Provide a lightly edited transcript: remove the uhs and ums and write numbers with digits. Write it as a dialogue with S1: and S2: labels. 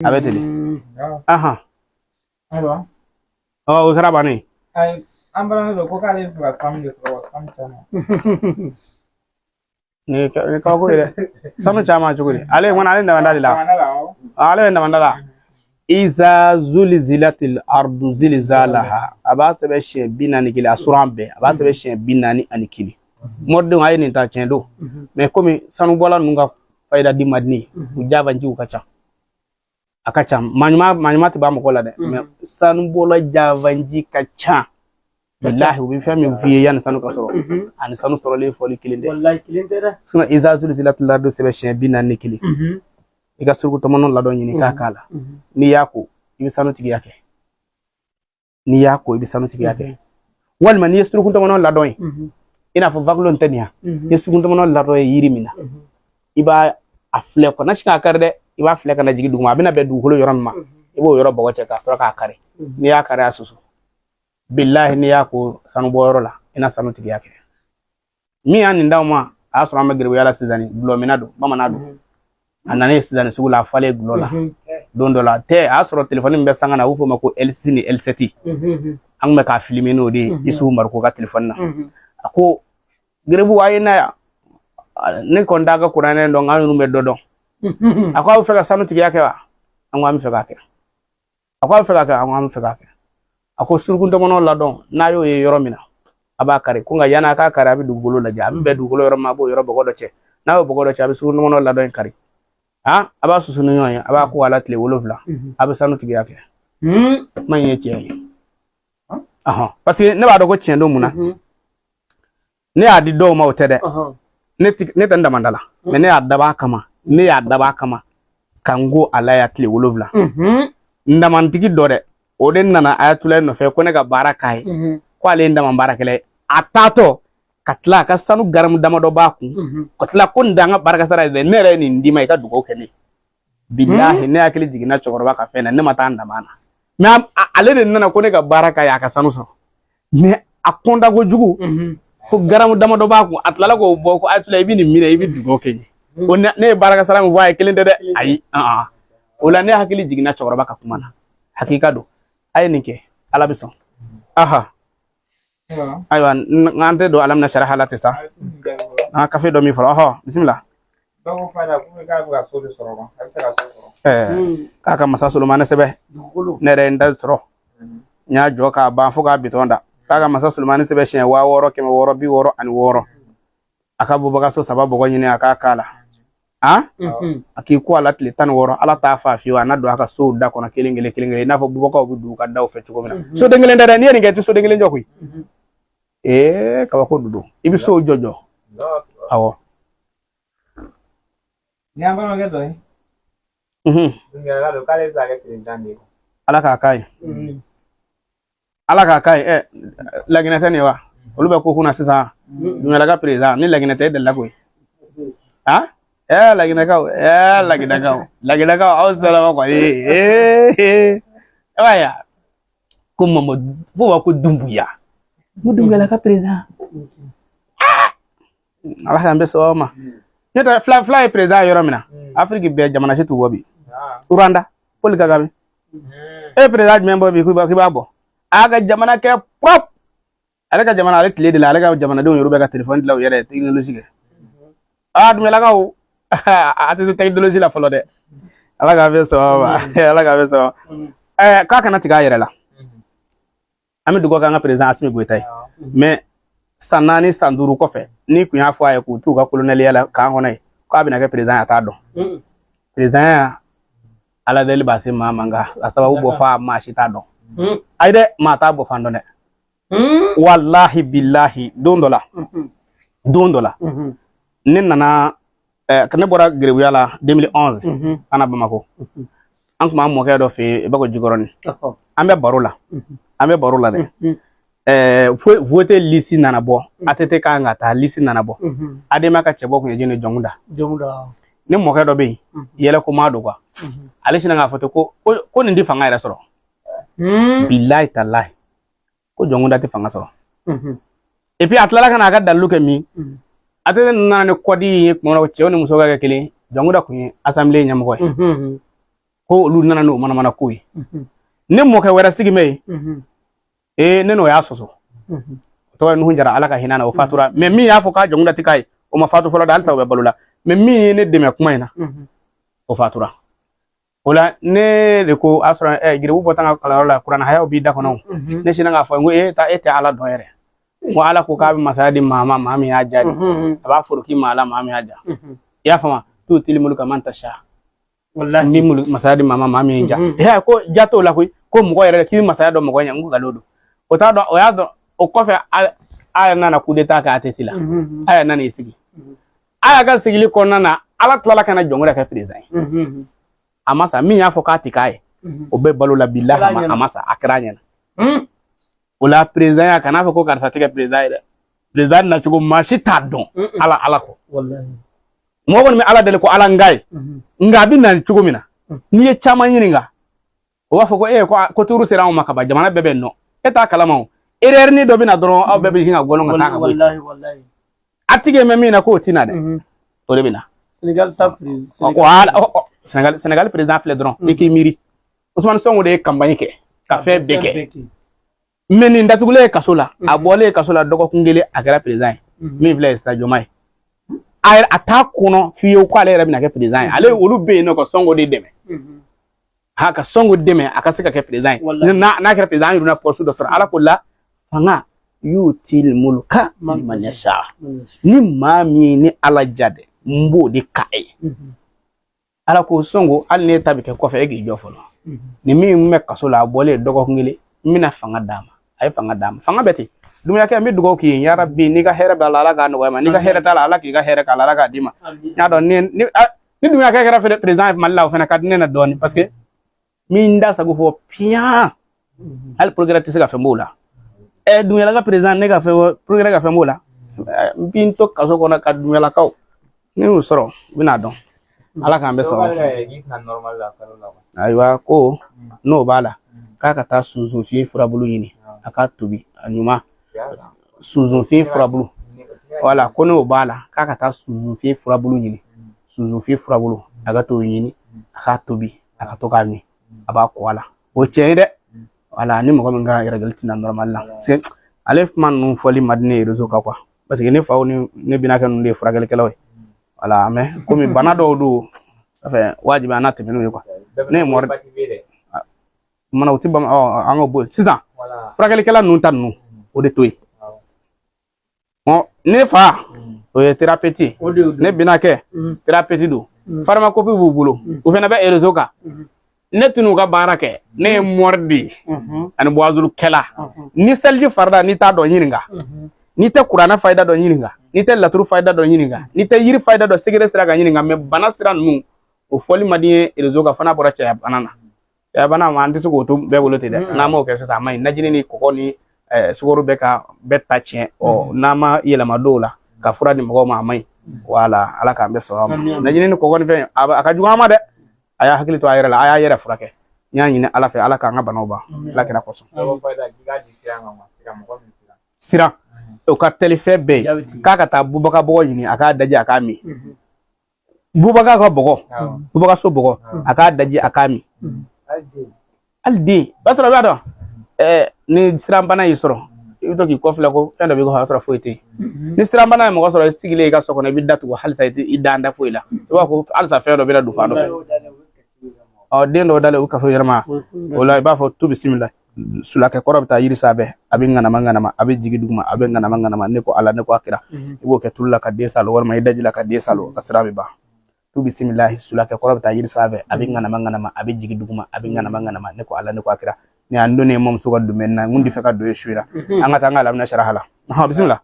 S1: A bɛ ten de. Ahan.
S2: Ayiwa.
S1: Ɔ, o kɛra bannen ye.
S2: Ayi, an balimakɛ dɔ ko k'ale bɛ fɛ ka sanu de sɔrɔ wa sanu caman.
S1: Nin ye kabako ye dɛ. Sanu caman cogo di? Ale kɔni, ale damanda de la.
S2: Damanda la, awɔ.
S1: Ale bɛ damanda la. Iza zulizilatil ardu zilzalaha. A b'a sɛbɛn siɲɛ 41, a suran bɛɛ. A b'a sɛbɛn siɲɛ 41. Moridenw, a ye nin ta, tiɲɛ don. Mais komi sanubɔla ninnu ka fayida di man di ne ye, u jabanjiw ka ca. A ka ca. Maa ɲuman, maa ɲuman tɛ ban mɔgɔ la dɛ. Mais sanubɔla jabanji ka ca. Bilahi, u bɛ fɛn min f'i ye yanni sanu ka sɔrɔ, ani sanu sɔrɔlen fɔli kelen tɛ.
S3: Wallahi, kelen tɛ dɛ.
S1: Sinon, iza zulizilatil ardu sɛbɛn siɲɛ 41. I ka suruku tɔmɔnɔ ladɔn ɲini k'a k'a la. N'i y'a ko, i bɛ sanu tigiya kɛ. N'i y'a ko, i bɛ sanu tigiya kɛ. Walima n'i ye suruku tɔmɔnɔ ladɔn ye, i n'a fɔ vagulon tɛ nin ya. N'i ye suruku tɔmɔnɔ ladɔn ye yiri min na, i b'a a filɛ kana sin k'a kari dɛ, i b'a filɛ ka na jigin duguma, a bɛna bɛn dugukolo yɔrɔ min ma, i b'o yɔrɔ bɔgɔ cɛ ka sɔrɔ k'a kari. N'i y'a kari, a susu. Bilahi, n'i y'a ko sanu bɔyɔrɔ la, i na sanu tigiya kɛ. Min y'a nin d'aw ma, a y'a sɔrɔ an bɛ geribuya la sisan, gulɔmina don, bamanan don. A nana sisan sugu la, a falen gulɔ la don dɔ la tɛ, a y'a sɔrɔ telefɔni min bɛ sanga na, a bɛ f'o ma ko L6 ni L7. An tun bɛ k'a filmer n'o de ye Isufu Mariko ka telefɔni na. A ko gerebu, a ye na yan, ne kɔni t'a ka kuranɛ dɔn, an ninnu bɛ dɔ dɔn. A ko aw bɛ fɛ ka sanu tigiya kɛ wa? An ko an bɛ fɛ k'a kɛ. A ko a bɛ fɛ k'a kɛ? An ko an bɛ fɛ k'a kɛ. A ko suruku tɔmɔnɔ ladɔn, n'a y'o ye yɔrɔ min na, a b'a kari. Ko nka yanni a k'a kari, a bɛ dugukolo lajɛ, a bɛ bɛn dugukolo yɔrɔ min ma, a b'o yɔrɔ bɔgɔ dɔ cɛ. N'a y'o bɔgɔ dɔ cɛ, a bɛ suruku tɔmɔnɔ ladɔn in kari, a b'a susu ni ɲɔgɔn ye, a b'a ko a la tile 7, a bɛ sanu tigiya kɛ. Kuma in ye tiɲɛ ye. Ɔhɔn, parce que ne b'a dɔn ko tiɲɛ don. Mun na ne y'a di dɔw ma? O tɛ dɛ, ne tɛ n damanda la, mais ne y'a dabɔ a kama, ne y'a dabɔ a kama ka n ko a la ya tile 7. N damantigi dɔ dɛ, o de nana Ayatulayi nɔfɛ ko ne ka baara k'a ye, ko ale ye n dama baarakɛla ye. A taatɔ ka tila, a ka sanu garamu damadɔ b'a kun, ka tila ko nin t'an ka baarakɛ sara ye dɛ, ne yɛrɛ ye nin d'i ma i ka dugawu kɛ ne ye. Bilahi, ne hakili jiginna cɛkɔrɔba ka fɛn na, ne ma taa n dama na. Mais ale de nana ko ne ka baara k'a ye, a ka sanu sɔrɔ. Mais a kɔnda kojugu ko garamu damadɔ b'a kun, a tilala k'o bɔ ko Ayatulayi, i bɛ nin minɛ, i bɛ dugawu kɛ n ye. O ne ye baarakɛ sara min fɔ a ye, kelen tɛ dɛ, ayi. O la ne hakili jiginna cɛkɔrɔba ka kuma na. Hakika don, a ye nin kɛ, Ala bɛ sɔn. Aha, ayiwa, n'an tɛ don alam nasaraha la ten sa, an ka kafe dɔ min fɔlɔ. Ɔhɔ, bisimila. Ɛɛ, k'a ka masa Solomani sɛbɛn, ne yɛrɛ ye n ta sɔrɔ, n y'a jɔ k'a ban fo k'a bitɔn da. K'a ka masa Solomani sɛbɛn siɲɛ 6666, a ka bubagaso 3 bɔgɔ ɲini, a k'a k'a la, a k'i ko a la tile 16. Ala t'a fa fiyewu, a na don a ka sow da kɔnɔ kelen kelen kelen kelen, i n'a fɔ bubagaw bɛ don u ka daw fɛ cogo min na. Soden kelen tɛ dɛ, n'i ye nin kɛ, i tɛ soden kelen jɔ koyi. Ee, kabako don, i bɛ sow jɔ jɔ. Awɔ.
S2: Ni an balimakɛ dɔ ye. Dungɛla don, k'ale bɛ fɛ ka kɛ président de ye.
S1: Ala k'a k'a ye. Ala k'a k'a ye. Ɛ, Laginɛ tɛ nin ye wa? Olu bɛ ko kunna sisan. Dungɛla ka président ni Laginɛ tɛ, e delila koyi. Ɛ, Laginɛkaw, ɛ, Laginɛkaw, Laginɛkaw, aw salama kɔni. Ee, e b'a ye ko Mamadu fo wa ko Dunbuya ko Dungɛla ka président. Ala k'an bɛ sababu ma. N'o tɛ, fila fila ye président yɔrɔ min na, Afiriki bɛɛ jamana si t'u bɔ bi. Rwanda, Paul Kagame, e ye président jumɛn bɔ bi k'i b'a bɔ? A ka jamana kɛ propre. Ale ka jamana, ale tile de la, ale ka jamanadenw yɛrɛ bɛ ka telefɔni dilan u yɛrɛ ye, technologie kɛ. Aa, Dunbiyalakaw, a tɛ se technologie la fɔlɔ dɛ. Ala k'a bɛ sababu ma, Ala k'a bɛ sababu. Ɛɛ, k'a kana tigɛ a yɛrɛ la. An bɛ dugawu kɛ an ka président Asimi Goyita ye. Mais san 4, san 5 kɔfɛ, n'i kun y'a fɔ a ye k'u t'u ka kolonɛliya la camp kɔnɔ yen k'a bɛna kɛ président ye, a t'a dɔn. Président ya, Ala deli b'a se maa ma, nka a sababu bɔ fa, maa si t'a dɔn. Ayi dɛ, maa t'a bɔ fan dɔn dɛ. Walahi bilahi, don dɔ la, don dɔ la, ne nana, ne bɔra gerebuya la 2011 ka na Bamakɔ. An tun b'an mɔkɛ dɔ fɛ yen, i b'a fɔ Jikɔrɔni. An bɛ baro la, an bɛ baro la dɛ. Vote liste nana bɔ, ATT kan ka taa, liste nana bɔ. ADEMA ka cɛbɔ kun ye jɔn ye? Jɔnkuda. Ne mɔkɛ dɔ bɛ yen, yɛlɛ ko maa don quoi. Ale sinna k'a fɔ ten ko ko nin tɛ fanga yɛrɛ sɔrɔ. Bilahi talahi, ko Jɔnkuda tɛ fanga sɔrɔ. Et puis a tilala ka n'a ka dalilu kɛ min, ATT nana ni code ye tuma min na, cɛw ni musow ka kɛ kelen, Jɔnkuda kun ye assemblée ɲɛmɔgɔ ye. Ko olu nana n'o manamana ko ye. Ne mɔkɛ wɛrɛ sigi bɛ yen, ee, ne n'o y'a sɔsɔ, o tɔgɔ ye Nuhu Jara, Ala ka hinɛ na, o fatura. Mais min y'a fɔ k'a Jɔnkunda ti k'a ye, o ma fatu fɔlɔ dɛ, halisa o bɛ balo la. Mais min ye ne dɛmɛ kuma in na, o fatura. O la ne de ko a sɔrɔ geribu bɔ tan ka kalanyɔrɔ la, kuranɛ hayaw b'i da kɔnɔ. Ne sinna k'a fɔ n ko e ta e tɛ Ala dɔn yɛrɛ. N ko Ala ko k'a bɛ masaya di maa ma, maa min y'a diya de, a b'a foroki maa la, maa min y'a diya. I y'a faamu? Tu'til mulka man tasha.
S3: Wallahi.
S1: Ni mulu masaya di maa ma, maa min ye ja. E ko ja t'o la koyi, ko mɔgɔ yɛrɛ k'i bɛ masaya dɔn mɔgɔ ɲɛ. N ko nkalon don. O t'a dɔn, o y'a dɔn. O kɔfɛ, a nana coup d'état kɛ ATT la. A yɛrɛ nana i sigi. A y'a ka sigili kɔnɔna na, Ala tilala ka na Jɔnkunda kɛ président ye. A ma sa. Min y'a fɔ k'a ti k'a ye, o bɛ balo la bilahi. A ma sa, a kɛra a ɲɛna. O la président ya, kan'a fɔ ko karisa tɛ kɛ président ye dɛ. Président nacogo maa si t'a dɔn Ala kɔ. Mɔgɔ kɔni bɛ Ala deli ko Ala n ka ye, nka a bɛ na cogo min na, n'i ye caman ɲininka, o b'a fɔ ko e ko turu sera anw ma ka ban, jamana bɛɛ bɛ nɔ, e t'a kalama. O erreur ni dɔ bɛ na dɔrɔn, aw bɛɛ bɛ sin ka gɔlɔn ka taa ka bɔ yen. A tigi bɛ min na k'o ti na dɛ, o de bɛ na.
S3: Sénégal ta.
S1: Voilà, Sénégal président filɛ dɔrɔn, i k'i miiri, Ousmane Sonko de ye campagne kɛ ka fɛn bɛɛ kɛ. Mais nin datugulen ye kaso la, a bɔlen kaso la dɔgɔkun kelen, a kɛra président ye. Min filɛ ye sisan, Diomaye, a yɛrɛ a t'a kɔnɔ fiyewu k'ale yɛrɛ bɛna kɛ président ye. Ale olu bɛ yen nɔ ka Sonko de dɛmɛ, ha, ka Sonko dɛmɛ a ka se ka kɛ président ye. N'a kɛra président, an yɛrɛ na poste dɔ sɔrɔ. Ala ko la fanga yutil mulka liman yasha, ni maa min ni Ala ja dɛ, n b'o de k'a ye. Ala ko Sonko, hali n'e ta bɛ kɛ kɔfɛ, e k'i jɔ fɔlɔ. Ni min bɛ kaso la, a bɔlen dɔgɔkun kelen, n bɛna fanga d'a ma. A ye fanga d'a ma, fanga bɛ ten. Dumuya kɛ, n bɛ dugawu k'i ye, yarabi, n'i ka hɛrɛ b'a la, Ala k'a nɔgɔya ma. N'i ka hɛrɛ t'a la, Ala k'i ka hɛrɛ k'a la, Ala k'a d'i ma. N y'a dɔn ni Dumuya kɛ kɛra président ye Mali la, o fana ka di ne na dɔɔnin, parce que min da sago fɔ piyan, hali progrès tɛ se ka fɛn b'o la. Dumuyala ka président, ne ka fɛn progrès ka fɛn b'o la. N bi n to kaso kɔnɔ ka Dumuyalakaw, ni y'u sɔrɔ, u bɛna dɔn. Ala k'an bɛ sɔrɔ. Ayiwa, ko n'o b'a la, k'a ka taa sunsunfin furabulu ɲini, a k'a tobi a ɲuman, sunsunfin furabulu. Wala ko n'o b'a la, k'a ka taa sunsunfin furabulu ɲini, sunsunfin furabulu, a ka t'o ɲini, a k'a tobi, a ka to k'a min, a b'a ko a la. O tiɲɛ ye dɛ. Wala ni mɔgɔ min ka yɛrɛgɛli tɛna normal la, parce que ale kuma ninnu fɔli man di ne ye réseau kan quoi, parce que ne faw ni ne binakɛ ninnu de ye furakɛlikɛlaw ye. Wala, mais komi bana dɔw don, ça fait wajibi an n'a tɛmɛ n'o ye quoi. Ne ye mɔri mana, o ti ban. An k'o bɔ yen sisan. Furakɛlikɛla ninnu ta ninnu, o de to yen. Ne fa, o ye thérapeute ye. Ne binakɛ thérapeute don, pharmacopée b'u bolo, u fana bɛ réseau kan. Ne tɛn'u ka baara kɛ. Ne ye mɔri de ye ani boazulukɛla. Ni seliji farida, n'i t'a dɔn, ɲininka. N'i tɛ kuranɛ fayida dɔn, ɲininka. N'i tɛ laturu fayida dɔn, ɲininka. N'i tɛ yiri fayida dɔn, secret sira kan, ɲininka. Mais bana sira ninnu, o fɔli man di ye réseau kan, fo n'a bɔra cɛya bana na. Cɛya bana ma, an tɛ se k'o to bɛɛ bolo ten dɛ. N'an m'o kɛ sisan, a ma ɲi. Najini ni kɔgɔ ni sukaro bɛ ka bɛɛ ta tiɲɛ. Ɔ, n'an ma yɛlɛma dɔw la ka fura di mɔgɔw ma, a ma ɲi. Wala, Ala k'an bɛɛ sɔrɔ a ma. Najini ni kɔgɔ ni fɛn, a ka jugu an ma dɛ. A y'a hakili to a yɛrɛ la, a y'a yɛrɛ furakɛ. N y'a ɲini Ala fɛ, Ala k'an ka banaw ban, Ala kɛra kosɔn. Siran o ka teli fɛn bɛɛ ye. K'a ka taa bubaga bɔgɔ ɲini, a k'a daji, a k'a min. Bubaga ka bɔgɔ, bubaga so bɔgɔ, a k'a daji, a k'a min. Hali den o b'a sɔrɔ, i b'a dɔn, ni siranbana y'i sɔrɔ, i bɛ to k'i kɔfilɛ ko fɛn dɔ b'i kɔfɛ, o y'a sɔrɔ foyi tɛ yen. Ni siranbana ye mɔgɔ sɔrɔ, i sigilen i ka so kɔnɔ, i bɛ datugu halisa, i tɛ i dan da foyi la, i b'a fɔ ko halisa fɛn dɔ bɛ na don fan dɔ fɛ. Ɔ, den dɔw dalen u kaso yɛrɛ ma, o la i b'a fɔ tu bisimila, sulakɛ kɔrɔ bɛ taa yiri sanfɛ, a bɛ ŋanama ŋanama, a bɛ jigin duguma, a bɛ ŋanama ŋanama. Ne ko Ala, ne ko a kira, i b'o kɛ tulu la ka den salo, walima i daji la ka den salo, ka sira bɛ ban. Tu bisimilahi, sulakɛ kɔrɔ bɛ taa yiri sanfɛ, a bɛ ŋanama ŋanama, a bɛ jigin duguma, a bɛ ŋanama ŋanama. Ne ko Ala, ne ko a kira. Ni an donnen mamuso ka domaine na, n kun tɛ fɛ ka don ye su in na. An ka taa an ka lamina saraha la. Bisimila.